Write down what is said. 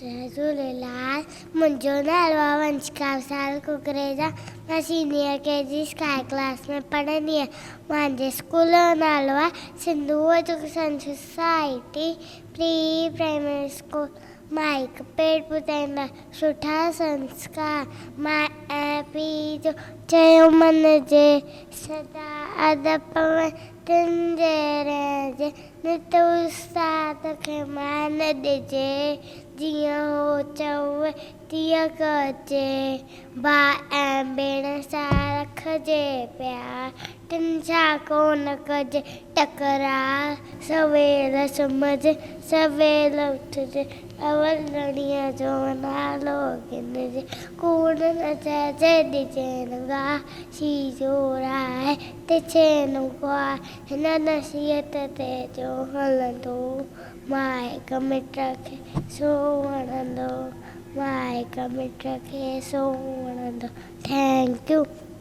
جئي جهوليلال، منهنجو نالو آهي ونشڪا وشال ڪڪريجا، مان senior K G sky class ۾ پڙهندي آهيان. منهنجي اسڪول جو نالو آهي Sindhu education society pre primary school. مائڪ پيٽ ٻڌائيندا سٺا سنسڪار، ماء ۽ پيء جو چيو مڃجي، سدا ادب ۾ تن جي رهجي، نت استاد کي مان ڏجي، جيئن هو چوي تيئن ڪجي، ڀاء ۽ ڀيڻ سان رکجي پيار، تن سان ڪونه ڪجي ٽڪراء، سويل سمهجي سويل اٿجي، اول ڌڻيء جو نالو گهنجي، ڪوڙ نه چئجي ڏجي نه گاهه، سي زور آهي تڇي نه گواهه، هن نصيحت تي جو هلندو، مائڪ مٽ کي سو وڻندو، مائڪ مٽ کي سو وڻندو. Thank you.